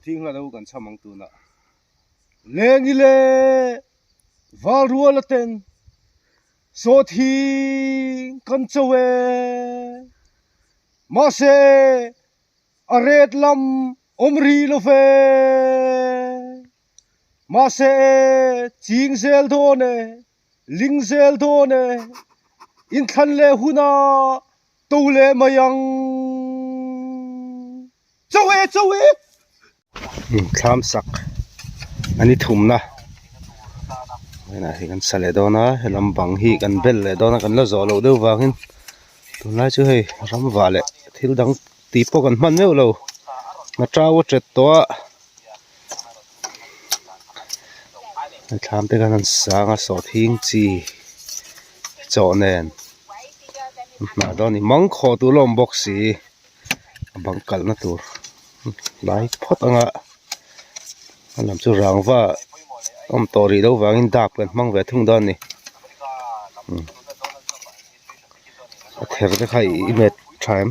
Sawhthing hla lo kan cham ang tunah. Lengi le val rual a ten sawhthing kan cho e. Mahse a ret lam awm rih lo ve. Mahse ching zel dawn e, ling zel dawn e, inthlan leh hunah to leh mai ang. Cho e, cho e! Thlam sak a ni thumna vawiinah hi kan sa leh dawn a helam bang hi kan bel leh dawn a kan la zawh loh deuh vangin tunlai chu hei ram vah leh thil dang tih pawh kan hman meuh lo hna tau a tet tawh a hei thlam te khan an sang a sawhthing chi chawh nen an hnah dawn a ni mangkhawh tur la awm bawk si. A bang kalhna tur lai phawt anga a lam chu rangva awm tawh rih loh vangin dap kan hmang ve thung dawn a ni a ther te kha i met tha em.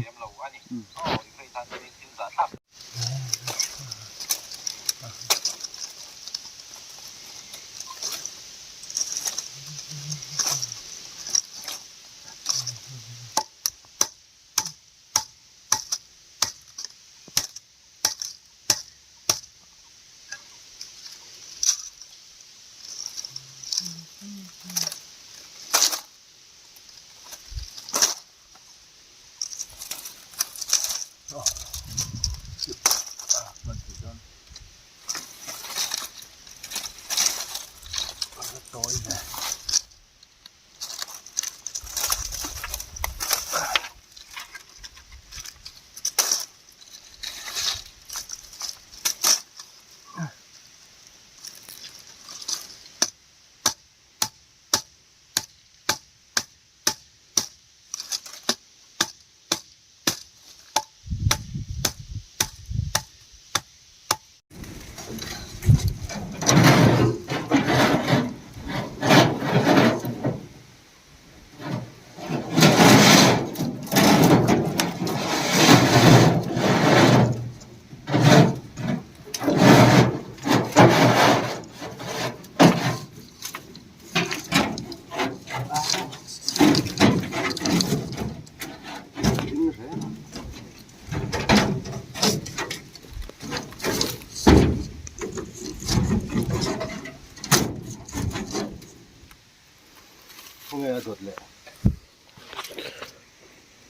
Khawnge a dawt leh?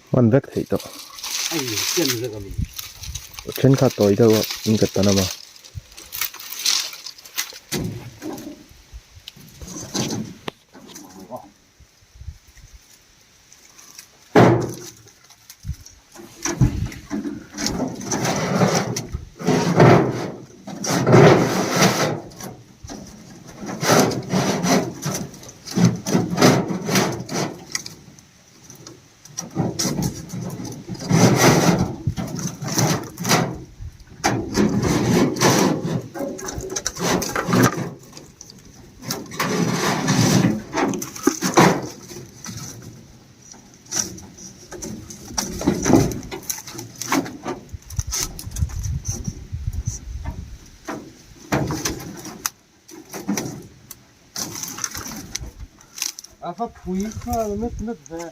Hman vek theih tawh. A in ken vek a mi. Thenkhat tawi deuh a in ka tan a. A va phui nghal ngat ngat ve.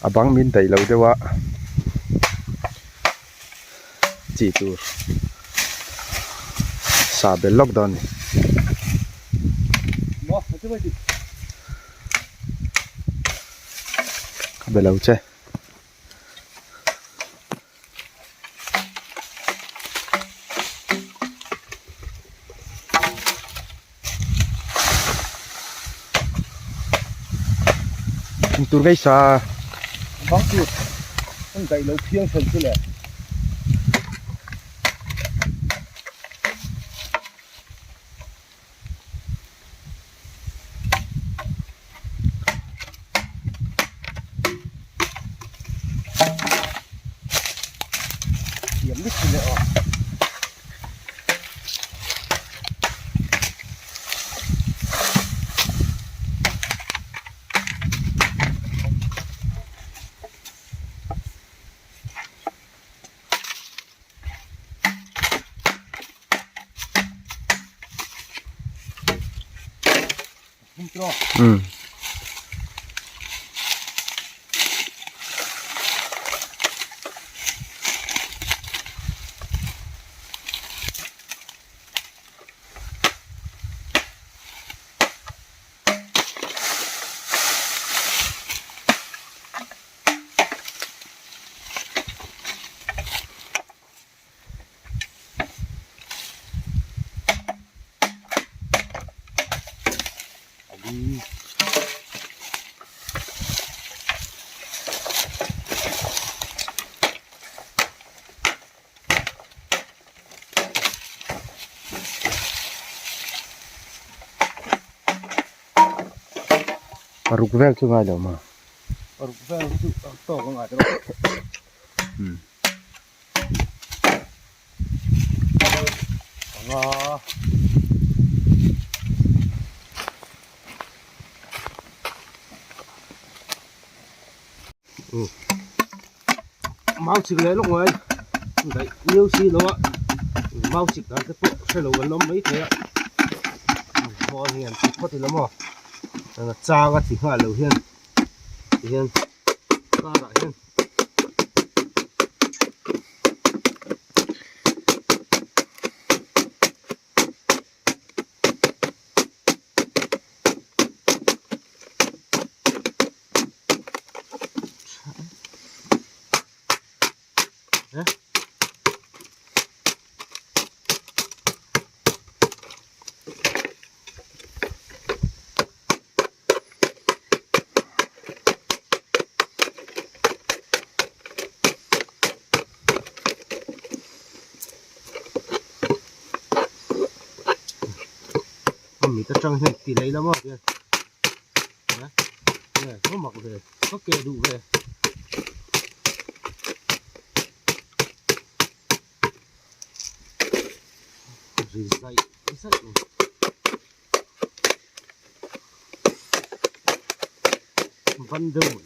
A bang min daih lo deuh a chi tur sa bel lawk dawn a ni. Ka be lo che. Tur ngei sa. Bang tur an daih lo phiang chhan chu le. Thiam lut chu le aw. Um. Paruk vel chu ngai lo ma. Paruk vel chu tawk a ngai ta lo. Um. Panga. Um. Mau chik leh lawk mai. Daih miau si lo a. Mau chik dan te pawh hre lo an awm mai thei a. Khawl hian ti phawt ila maw. Chang a ti nghal lo hian tihian karah hian. A mit atang hian ti lei lam a hian eh eh ka mak ve ka keh duh ve. Ri zaih zaih mai. Van deuh mai.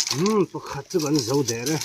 Umm pakhat chu kan zo der e.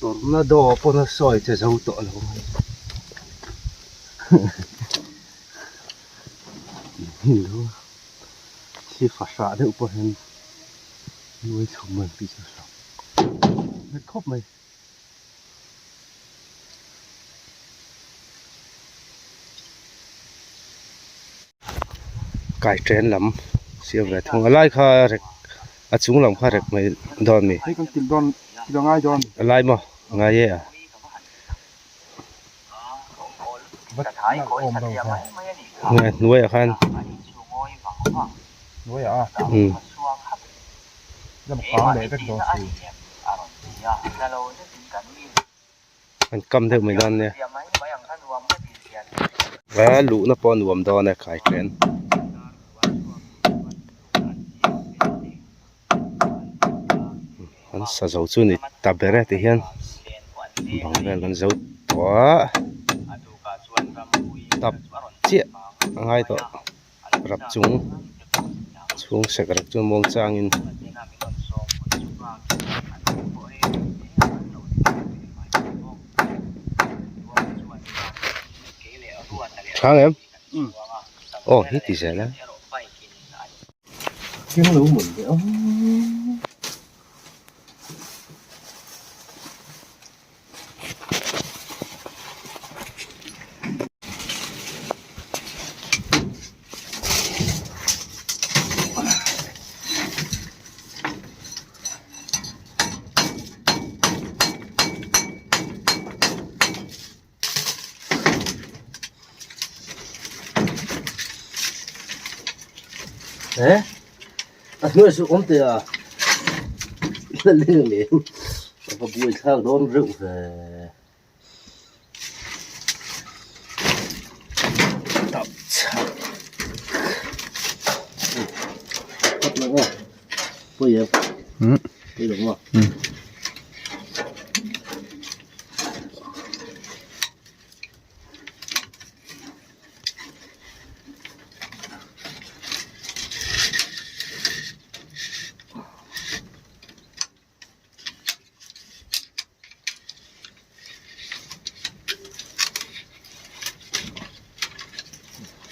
Tornado pawn a sawi che zo tawh lo mai. Thli fahrah deuh pawh hian nuai chhum an tih chu a hre khawp mai. Kai chen lam siam ve thung a lai kha rek a chung lam kha rek mai dawn mi. Hei kan kilh dawn kilh a ngai dawn. A lai maw a ngai e a. Nge hnuaiah khan. Hnuaiah a. Umm. An kam deuh mai dawn nia. A luhna pawh a nuam dawn e khai chen. An sa zo chu ni ta ber e ti hian bang vel kan zo tawh a tap chiah a ngai tawh rap chung chhung sek rap chu muang changin. Tha em? Aw hi ti zel a. Keng lo mawlh leh ang. Eh a hnuai chu awm teh a la leng leng a va buai thlak dawn reuh ve tap chhak tap lo aw pawi em pawi lo maw.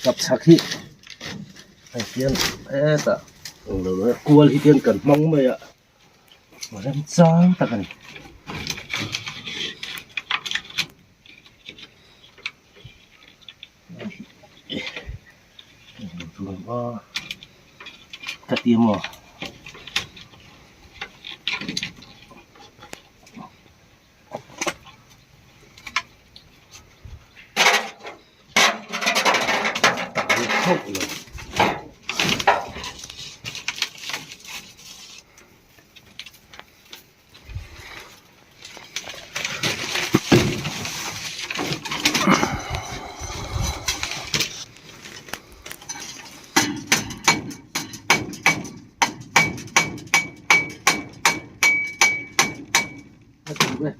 Kap chhak hi hei hian hetah kual hi hian kan hmang mai a. Remchang tak a ni. Ka ti maw? Hauh lo.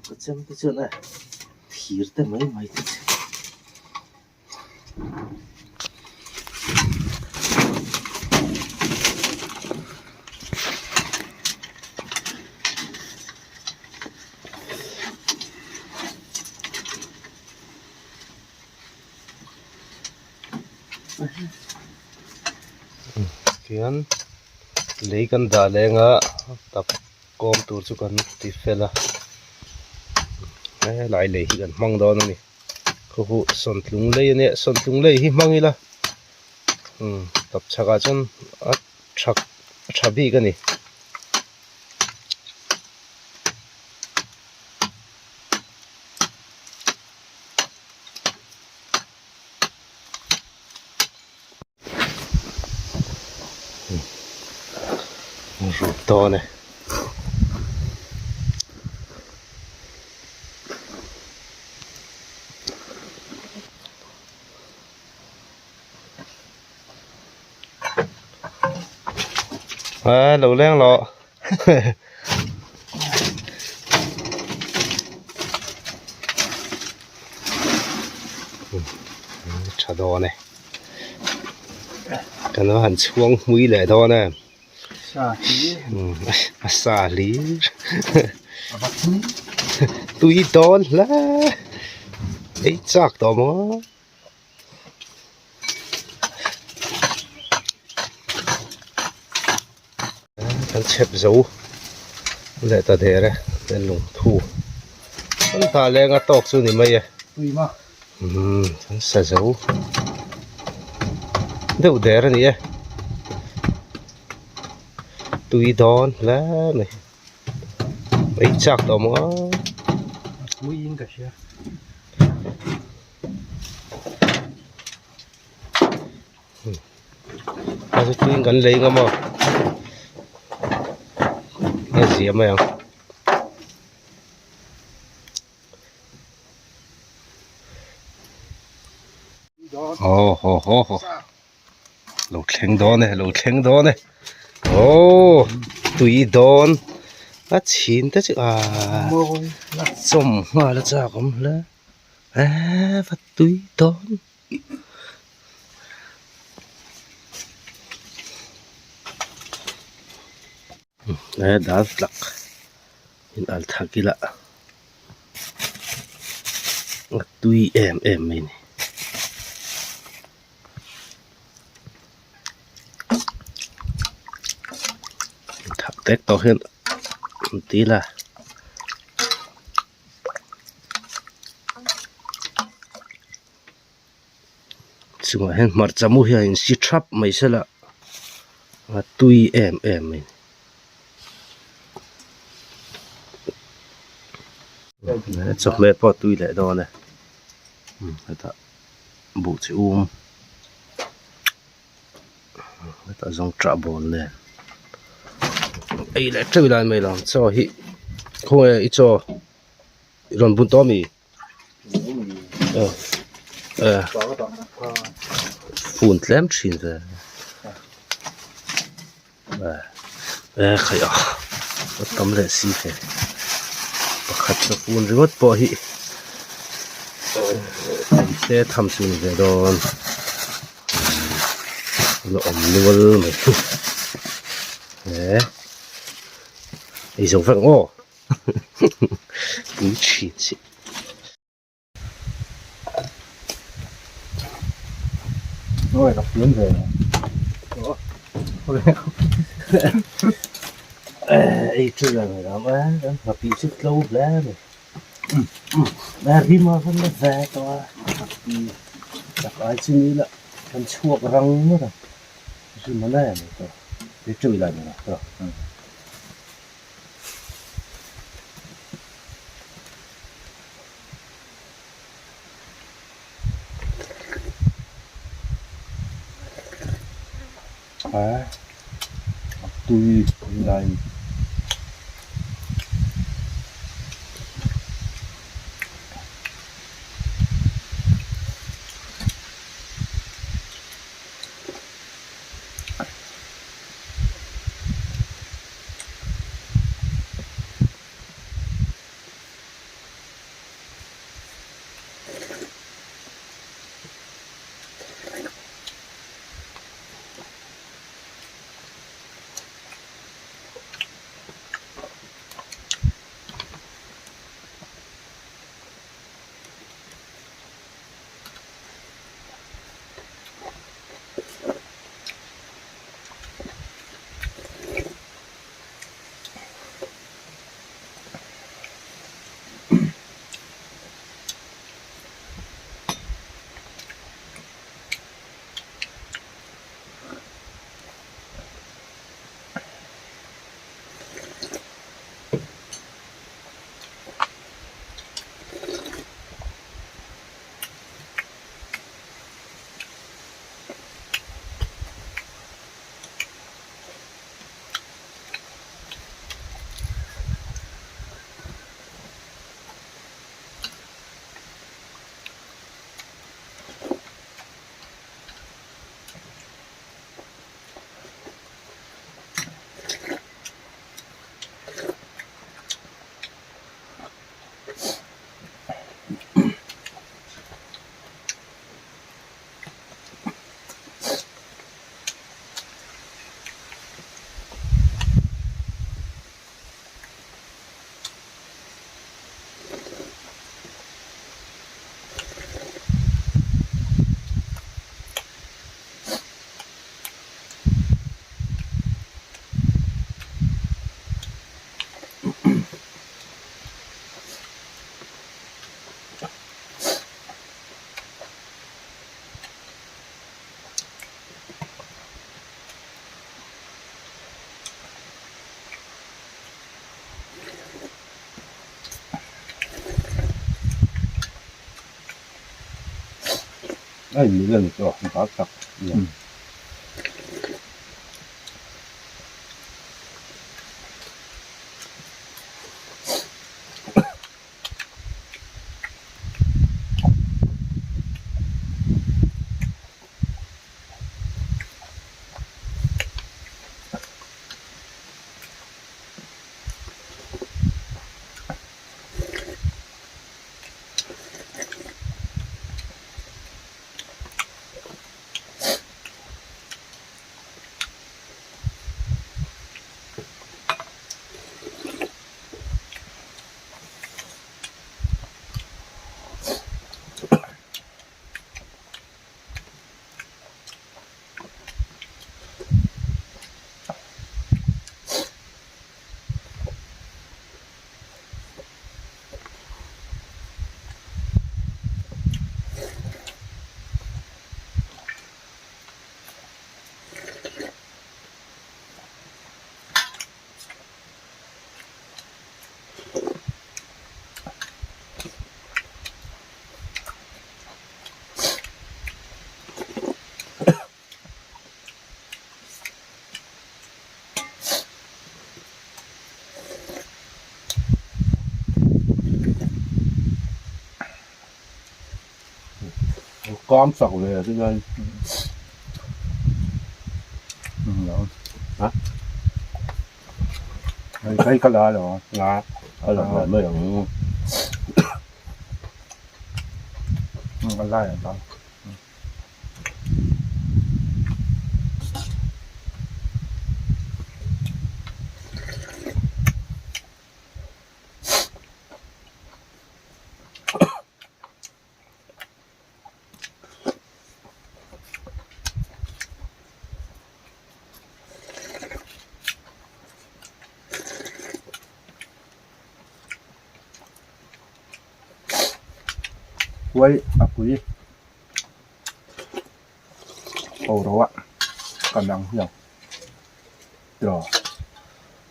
Ka chem te chuan a thir te mai mai te chu. Tihian lei kan dah leng a tap kawm tur chu kan ti fel a. Helai lei hi kan hmang dawn a ni. Khu khu sawntlung lei a nia, sawntlung lei hi hmang ila umm tapchhak ah chuan a tha a tha bik a ni. Rut dawn e. A lo leng lawh. Tha dawn e. Kan va han chhuang hmui leh dawn em. A sa hlir. Tui dawn hle. Ei chak tawh maw. Kan chhep zo leh ta der e kan lungthu kan tah leng a tawk chu ni mai e umm kan sa zo deuh der a ni e tui dawn hle mai ei chak tawh maw a chu tuiin kan lei ngam a a zia mai ang. Aw haw haw haw lo thleng dawn e lo thleng dawn e aw tui dawn a chhin te chu ah chawm nghal a chak awm hle. Eee va tui dawn. He dal tlak in al thak ila a tui em em mai a ni. Thak tek tawh hian an ti la. Chungah hian hmarcha mu hian in si thap mai sela a tui em em mai a ni chawhmeh pawh a tui leh dawn e hetah buh chi um hetah zawng ṭah bawl nen ei leh ṭeuh ila mai lo ang chaw hi khawnge i chaw i rawn bun tawh ami eh phone tlem thin ve eh khaih a a tam leh si ve pakhat chu phone ringawt pawh hi te tham chu ni ve dawn la awm nual mai eh ei zo vek ang aw pui thin si. Ôi, đọc tiếng về. Ei chu la mai lam a, kan nghapih chu tlo hle mai. A rim a kan la ve tawh a, nghapih tak ai chu ni ila kan chhuak rang ngawt ang. Rim a na em mai tawh. Ei chu ila mai lam tawh. A tui lai. A inmil a ni chu a bal tak nia. Kam chak ve a chuan ha Hei ka la lo la a la ve mai ang a lai ang ta. Huai a pui. Ko ro a kan ang hian tiraw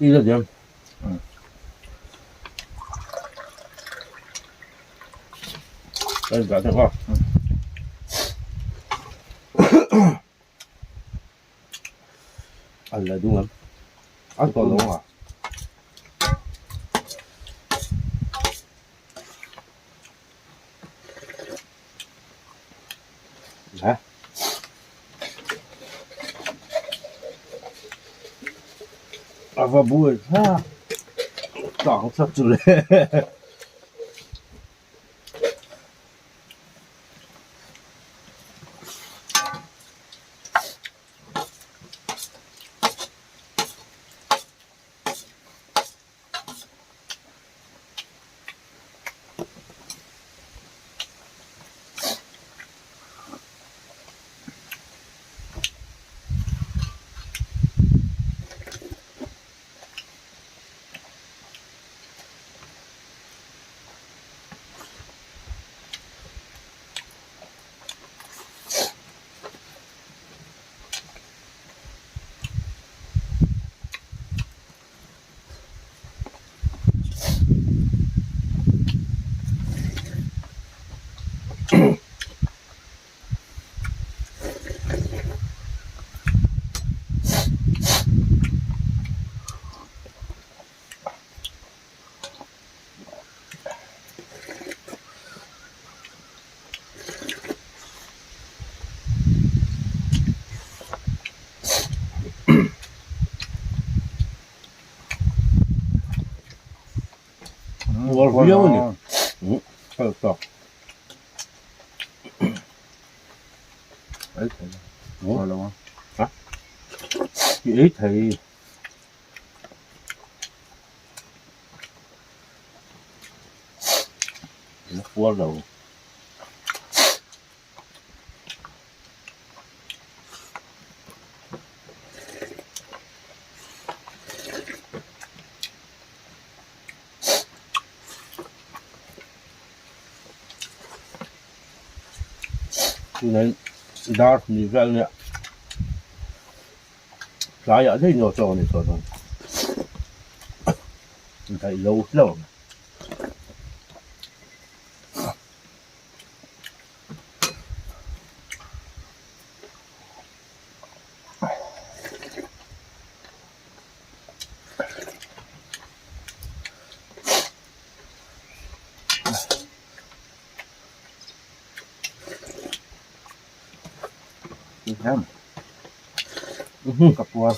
i la diam kan dah deuh a a la ding ang a tawh lo ang a. Hả? A va buai thlak tang thlak chu le. Uar viau a ni. Kal tawk. Ei thei. Uar lo a. Ha? I ei thei. La puar lo. Tunah dar hnih vel nia tlaiah daih naw chaw a ni tawh dawn daih lo hlauh ang. Ka puar.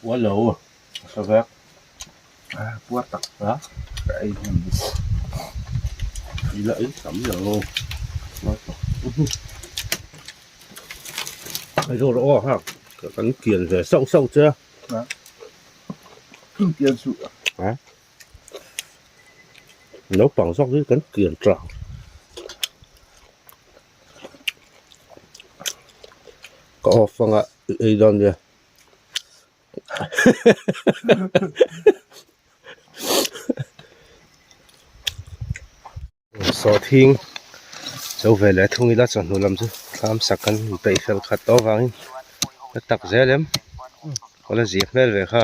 Puar lo. Sa vek. Puar tak a. Ka ei hnem bawk. I la ei tam lo. Puar tak. Hei zawk rawh aw ha. Kan kian ve sauh sauh che a. Kian suh. Naupang zawk hi kan kian tlang. Ka off anga i ei dawn nia. Sawhthing cho ve leh thung ila chawhnu lam chu thlam sak kan inpeih fel khat tawh avangin ka tak zel em ka la zia hmel ve kha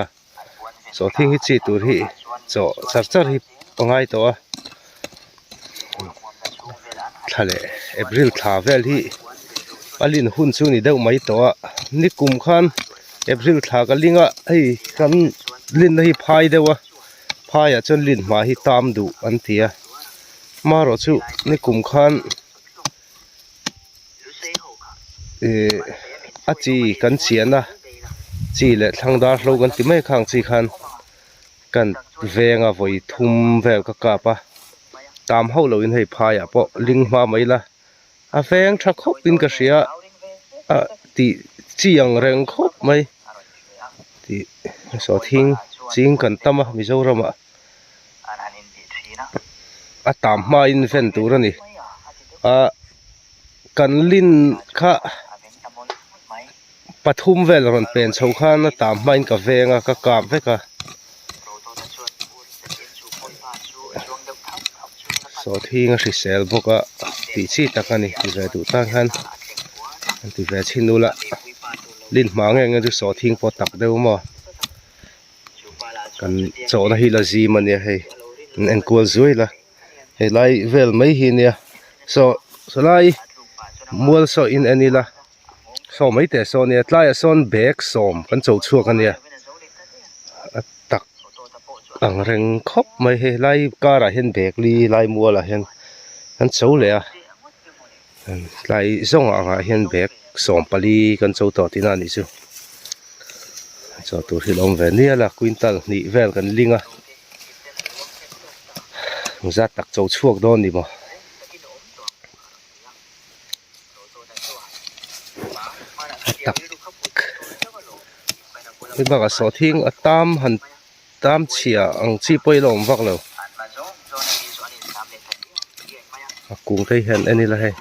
sawhthing hi chi tur hi chawh char char hi a ngai tawh a thla leh April thla vel hi a lin hun chu ni deuh mai tawh a nikum khan April thla ka ling a hei kan linna hi phai deuh a. Phaiah chuan lin hma hi tam duh an ti a, marawh chu nikum khan ihh a chi kan chian a, chi leh thlang dar hlo kan ti mai khang chi khan kan venga vawi thum vel ka kap a, tam hauh loin hei phaiah pawh ling hma mai la a veng tha khawp in ka hria a tih chi ang reng khawp mai tih sawhthing ching kan tam a Mizoram ah a tam hma in ven tur a ni a kan lin kha pathum vel rawn pen chho khan a tam hma in ka veng a ka kap vek a. Sawhthing a hrisel bawk a tih chi tak a ni ti ve duh tan khan an ti ve chhin ula lin hma nge nge chu sawhthing pawh tak deuh maw kan chawhna hi la zim a nia hei an enkual zuai la helai vel mai hi nia saw sawlai mual saw in en ila saw mai teh saw nia tlaiah sawn bag sawm kan cho chhuak a nia a tak ang reng khawp mai hei lai karah hian bag li lai mualah hian an cho leh a tlai zawng angah hian bag 40 kan cho tawh tihna a nih chu chaw tur hi a lo awm ve nial a quintal hnih vel kan ling a zat tak cho chhuak dawn ni maw. A tak hei bakah sawhthing a tam han tam chhia ang chi pawh hi a la awm vak lo a kung te hian en ila hei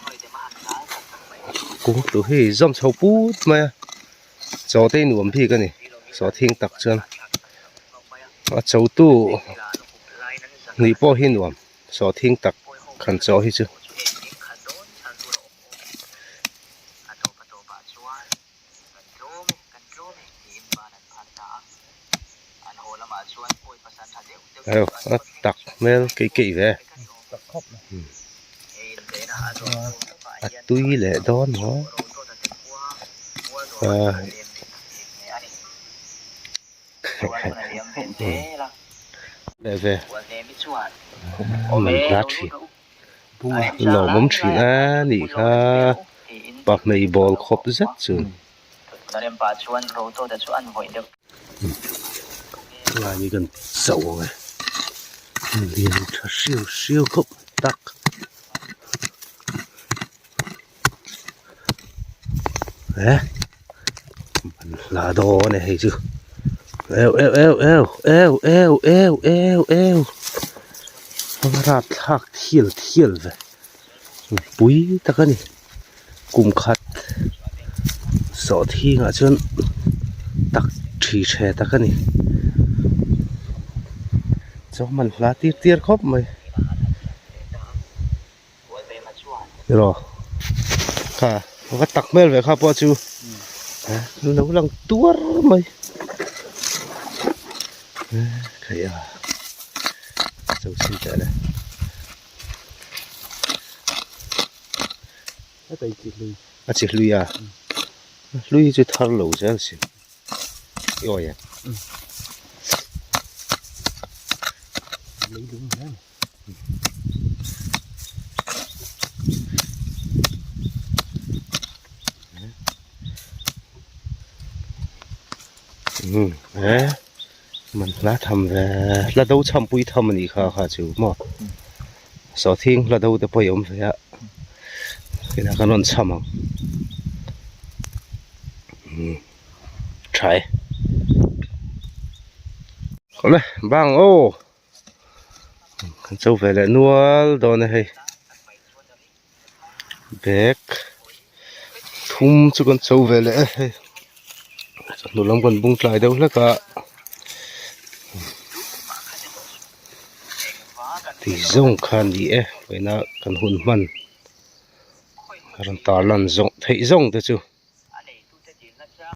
kung tlu hi zawm chho put mai a chaw te hi nuam bik a ni sawhthing tak chuan a cho tu nih pawh hi nuam. Sawhthing tak khan chaw hi chu. Aw a tak hmel keih keih ve a tui leh dawn maw Leh ve man hla thin lawmawm thin a nih kha pahmei bawl khawp zet chu lai ni kan chauh ang e lian tha hriau hriau khawp tak. Eh hla dawn e hei chu eu eu eu eu eu eu eu eu eu a rapthlak thial thial ve pui tak a ni kum khat sawhthing ah chuan tak thi the tak a ni chuan man hla tir tir khawp mai. Iraw kha va tak hmel ve kha pawh chu lo lang tuar mai khaih a cho sin teh le a chi hlui a hlui hi chu thar lo zel sin i awi em. Umm he man hla tham ve hla do chhampui tham a nih kha kha chu maw sawhthing hla do te pawh hi a awm ve a inah khan rawn chham ang umm tha e awle bang aw kan cho ve leh nual dawn a hei. Bag thum chu kan cho ve leh e hei chawhnu lam kan bung tlai deuh hlek a ti zawng kha a ni e vawiina kan hun hman a rawn tar lan zawng theih zawng te chu.